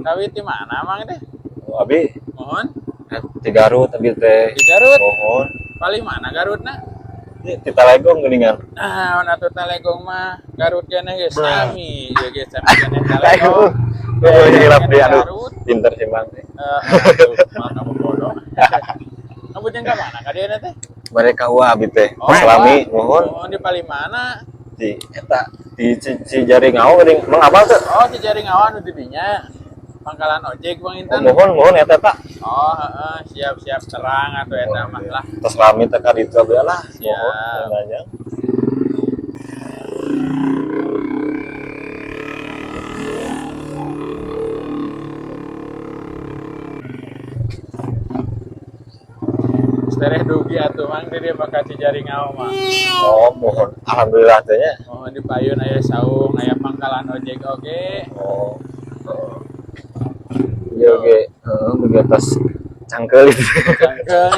Kawit di mana mang teh? Oh, abi Mohon. Di Garut abi teh. Di Garut. Mohon. Paling mana Garutna? Di Talegong geuningan. Ah, atuh Talegong mah Garut keneh geus sami, ieu geus sami keneh Talegong. Oh, hilap di anu. Garut. Pinter sih mang teh. Aduh, mah kamu bodoh. Kamu jeung ka mana ka dieu teh? Mereka wah abi teh. Oh, Selami mohon Oh, di paling mana? di eta di Cijaringau geuning. Mang apal teu? Oh, Cijaringau anu di dinya. Pangkalan ojek Bang Oh, Intan. mohon mohon eta tak. Oh, heeh, siap-siap terang atuh eta mah lah. Tos rame teh ka ditu abi lah. Siap. Mohon nanya. Tereh dugi atuh mang di dieu bakal Cijaringau mah. Oh, mohon. Alhamdulillah teh nya. Mohon di payun aya saung, aya pangkalan ojek oge. Oh. Iya oke, heeh, bagi atas cangkel itu. Cangkeul.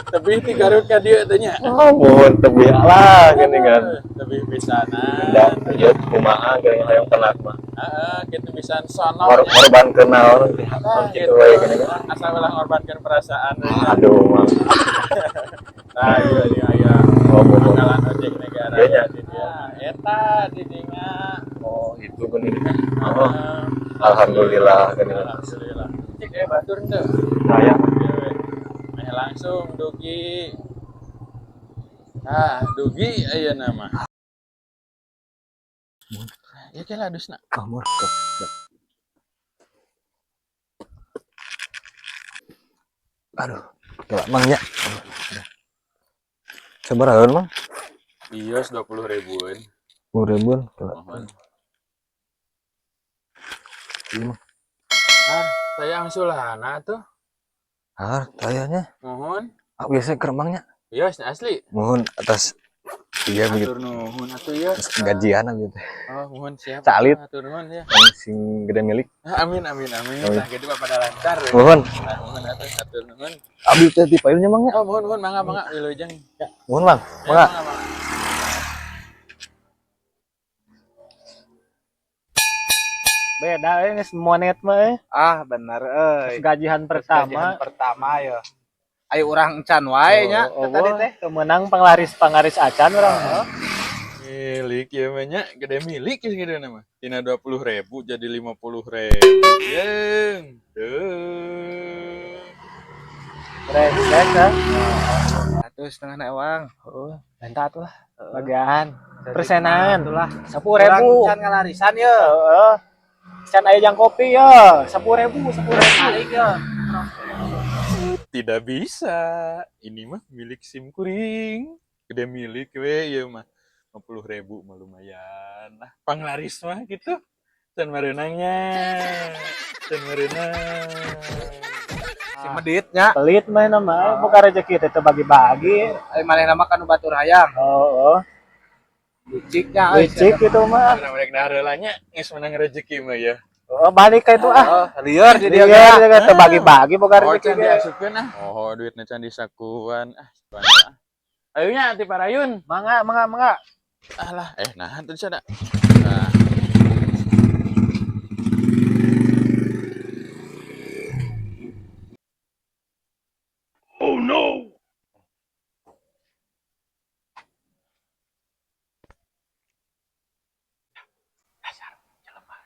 Tebih ti Garut ka dieu teh nya. Oh, mohon tebih lah gini kan. Tebih pisanan. Da, ieu kumaha geuning hoyong penak mah. Heeh, kitu pisan sono. Korban naon Nah, kitu we gini kan. Asal ulah ngorbankeun perasaan. Aduh, mang. Nah, iya iya aya. Oh, mohon. Pangkalan ojek negara Iya, nya. di dieu. Eta di dinya. Oh, itu gini kan. Oh, Heeh. alhamdulillah gini. Alhamdulillah. Cek batur teu. Saya Meh langsung dugi. Ah, dugi ayeuna mah. Ya kela dusna. Kamar. Aduh, gila mang nya. Sabaraha mang? Bios 20 ribuan. 10 ribuan. Gila. Mohon. Iya, Mang. Ah, saya angsulana tuh. Ah, tayanya. Mohon. Aku biasa ke Remangnya. Bios asli. Mohon atas iya begitu. Atur nuhun atuh ya. Atas gajian gitu. Oh, mohon siap. Salit. Atur nuhun ya. Yang sing gede milik. Ah, amin amin amin. Amin. Nah, gitu pada lancar. Ya. Mohon. Nah, mohon atuh atur nuhun. Abi teh di payunnya mang nya. Oh, mohon mohon mangga mangga wilujeng. Ya, Mohon mang. ya, Mangga. mangga mangga. Beda geus monet mah euy. Ah, bener euy. Gajian Gajian pertama. pertama ya. Ayo urang encan wae nya Oh, tadi teh. Kemenang penglaris-penglaris acan urang mah. Milik ya banyak, gede milik ya gitu nama. Tina 20.000 jadi 50.000. Yeng. Duh. Brengsek ah. 1,5 na ewang. Oh, minta atuh lah. Bagian persenan. Itulah. 10.000. Urang encan ngalarisan ye. Heeh. Can aya jang kopi ya, 10.000, 10.000. Balik ye. Tidak bisa. Ini mah milik SIM kuring. Gede milik we ieu mah. 50.000 mah lumayan. Nah, panglaris mah gitu. Can mareunangnya. Can mareunang. Si meditnya. Pelit mah nama, buka rezeki teh teu bagi-bagi. Ayo manehna mah kanu batur hayang. Oh, oh. Liciknya euy. Licik gitu mah. Karena mereka dahareula nya geus menang rezeki mah ya. Oh, balik ka itu ah. Oh, lieur di Iya, dia ge. dia teu bagi-bagi boga Oh, rezeki can ge. diasupkeun ah. Oh, duitna can disakuan. Ah, ah. Ayo nya ti parayun. Mangga, mangga, mangga. Alah, nah tadi sana. Nah. Oh no. Dasar jelema.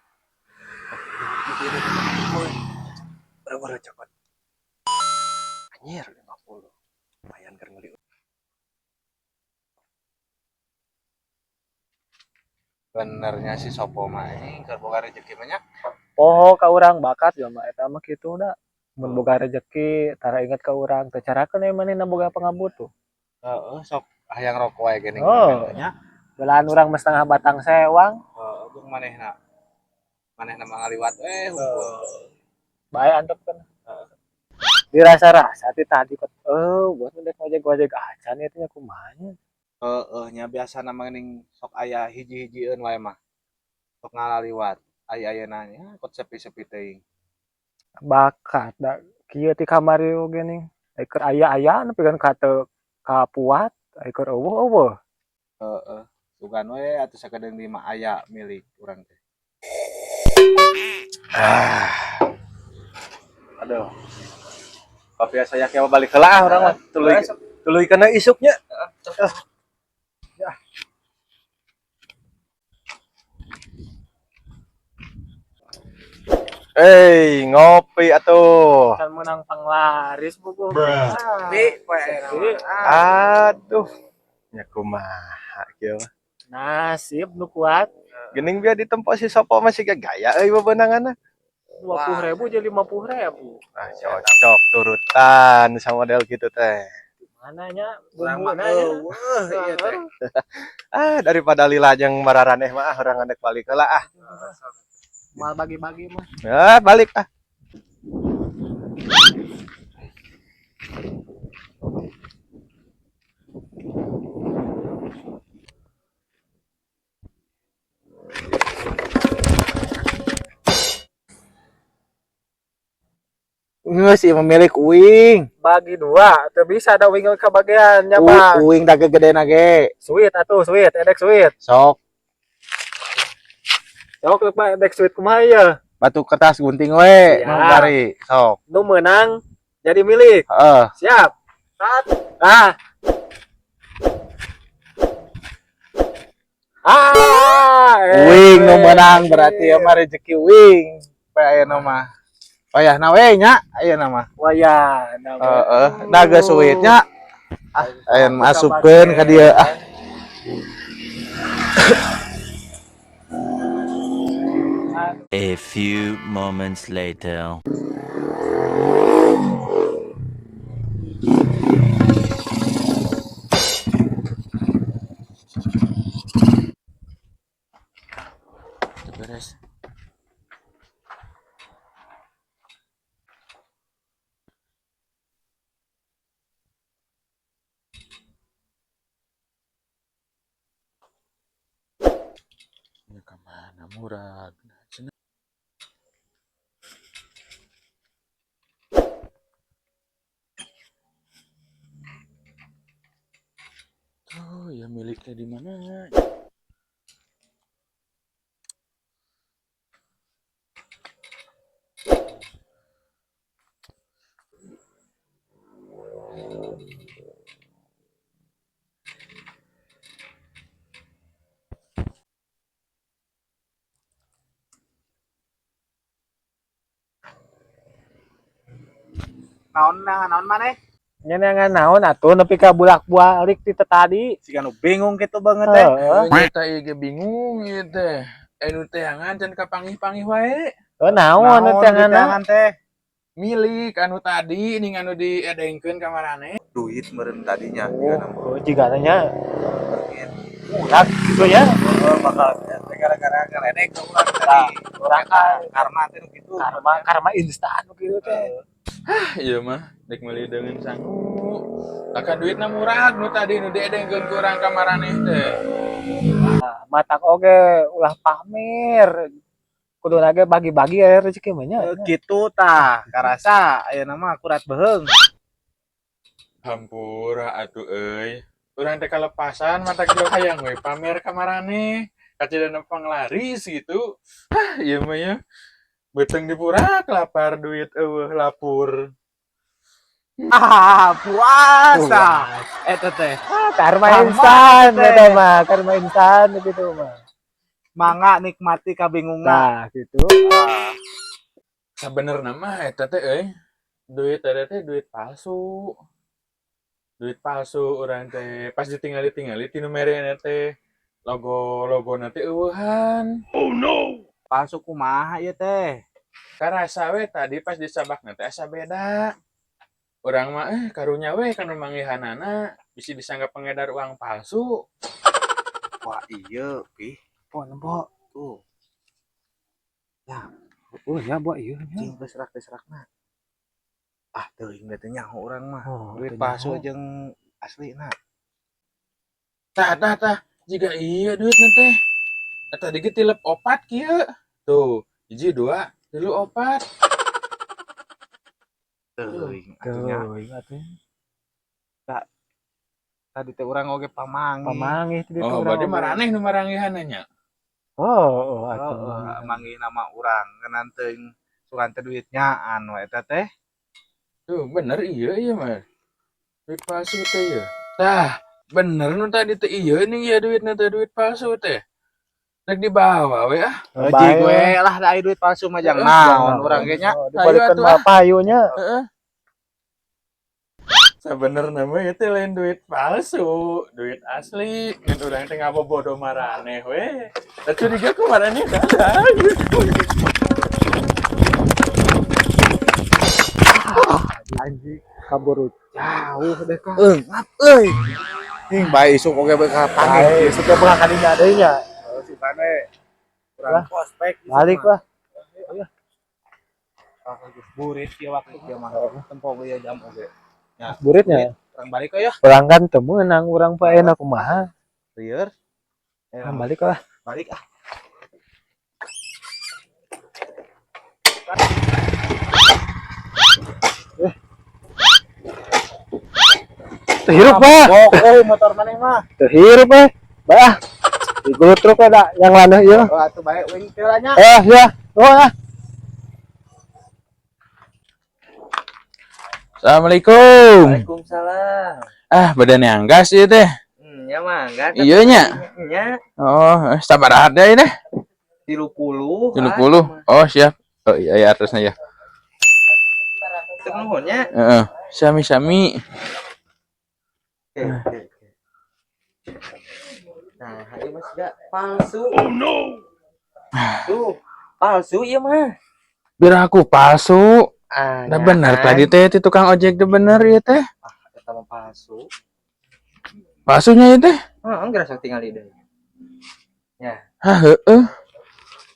Baru cokot. Anjir 50. Lumayan keur meuli. Benernya si Sopo mah ini keur boga rezeki mah nya. Poho ka urang bakat ya mah eta mah kitu da. Mun boga rezeki tara inget ka urang teu carakeun we manehna boga pangabutuh. Heeh, sok hayang rokok wae geuning Oh. nya. Belahan urang mah setengah batang sewang. Heeh, jeung manehna. Manehna mah ngaliwat we hungkul. Bae antep kan. Dirasa-rasa ti tadi kok buat ngedek ngojek-ngojek acan itu nya kumaha nya. Heeh, nya biasana mah geuning sok aya hiji-hijieun wae mah. Sok ngalaliwat. Aya ayeuna nya kot sepi-sepi teuing. Bakat da kieu ti kamari oge ning. Ai keur aya-aya nepi ka teu kapuat, ai keur euweuh euweuh. Heeh. Sugan we atuh sakedeung di mah aya milik urang teh. Ah. Aduh. Kopi saya kieu balik heula ah urang mah. Tuluy tuluy kana isuknya. Ya. Eh, ngopi atuh. Can menang panglaris buku. Bi, poe Aduh. Nya kumaha kieu mah. Nasib nu kuat. Geuning biar ditempo si Sopo masih gaya euy bebenanganna. 20.000 jadi 50.000. Ah, cocok turutan sama model gitu teh. Mananya Urang mah bumbuna nya. euweuh ieu teh. Ah, daripada lila jeung mararaneh mah ah urang andek balik heula ah. Mal bagi-bagi mah. Ah, balik ah. Geus ieu mah milik uing. Bagi dua, teu bisa da uing kebagiannya, Bang. Uing da gegedena ge. Sweet atuh, sweet, edek sweet. Sok. Sok Pak, edek sweet kumaha ieu? Batu kertas gunting we Siap. nu bari. Sok. Nu menang jadi milik. Heeh. Siap. Ah. Ah, eh. Uing nu menang berarti ya mah rezeki uing. Poe ayeuna mah. Wayahna we nya ayeuna mah. Wayahna. Heeh, da geus suwit nya. Ah, aya masukkeun ka dieu ah. A few moments later. Beres. Ya kemana murag? Cenah. Tuh, ya miliknya di mana? Naon nah naon maneh? Nyenengan naon atuh nepi ka bulak-balik ti tadi. Siga nu bingung kitu banget teh. Heeh. Nyata ieu ge bingung ieu teh. Anu teangan can kapanggih-panggih wae. Oh, naon Naon teangan diteangan teh? Milik anu tadi ning anu diedengkeun ka maraneh. Duit meureun tadinya. Oh, jigana nya. Murag gitu ya. Oh, bakal gara-gara ngeledek ka urang tadi. Urang kan Karma teh nu kitu. Karma karma instan gitu teh. Ah, ieu mah dek meuli deungeun sangu. Akan duitna murag nu tadi nu diedengkeun ku urang ka maraneh teh. Nah, matak oge ulah pamer. Kudu lagi bagi-bagi ya rezeki mah nya. Kitu tah, karasa ayeuna mah akurat beheung. Hampura atuh euy. Urang teh kalepasan mata kieu hayang we pamer ka maraneh. Kacida panglaris gitu. Hah, ieu mah ya. Beuteung dipurak lapar duit euweuh lapur. Ah, puasa. Eta teh. Ah, karma Karma instan teh. eta mah, karma instan gitu mah. Mangga nikmati kabingungan. Nah, gitu. Sabenerna mah eta teh euy. Duit eta teh duit palsu. Duit palsu urang teh pas ditingali-tingali ti nu merena teh logo-logo teh euweuhan. Palsu kumaha ieu teh? Karasa we tadi pas disabakna teh asa beda. Urang mah karunya we kanu manggihanana bisi disangka pengedar uang palsu. Wah, iya, pi. Po, nempo. Tuh, Oh, ya buat ieu nya. cing beserak-beserakna. Ah, teuing da teu nyaho urang mah. Oh, Duit teu palsu nyaho. jeung aslina. Tah tah tah, jiga iya duitna teh. Eta tadi ge tilep opat kieu. Tuh, hiji dua, tilu opat. Teuing atuh nya. Teuing atuh. Tadi teh urang oge pamanggih. Pamanggih teh Oh, berarti maraneh nu maranggihan nya. Oh, atuh. Oh, manggih nama urang ngeunaan teuing sugan teh duitnya anu eta teh. Tuh, bener iya iya mah. Duit palsu teh ya. Tah, bener nu tadi teh iya nih ya duitnya teh duit palsu teh. Rek dibawa we ah. Euy gue lah da duit palsu mah jang naon urang ge nya. Oh, dibalikeun Ayo, mah payunya. Heeh. Sebenarnya mah itu lain duit palsu, duit asli. Ngan urang teh ngabobodo maraneh we. Da curiga ku maraneh dadah. Anjing kabur jauh deh kah. Eungap euy. Ing bae isuk oge bakal panggih. Bae, isuk ge bakal kadinya deui nya. Sugan we. Urang prospek Balik lah. Burit ieu waktu ieu mah. Tempo ge jam oge. Buritnya. Urang balik we ya. Urang kan teu meunang urang pa enak kumaha. Lieur. Ah, balik lah. Balik ah. Teu hirup mah. Bok euy motor maneh mah. Teu hirup eh. Bah. Digulut truk we da yang laneuh ieu. Oh atuh bae uing teh lah nya. Eh, ya. Oh, ah. Assalamualaikum. Waalaikumsalam. Ah, badan yang gas ieu teh. Ya mah enggak. Iya nya. Nya Oh, sabaraha deui deh. 30. 30. Oh, siap. Oh iya ya atasnya ya. Teu nuhun nya. Heeh. Sami-sami. Oke, oke, oke. Nah, ieu mah siga palsu. Oh no. Tuh, palsu ieu mah. Biar aku palsu. Ah, Nah, bener tadi teh ti tukang ojek teh bener ya teh. Eta mah palsu. Palsunya ya teh. Heeh, geura sok tingali deui. Hah, heeh.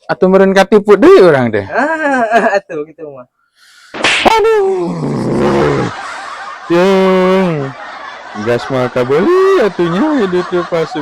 Atuh meureun katipu deui urang teh. Ah, atuh gitu mah. Aduh. Jeung. Gas mah kabeuli atunya duit palsu.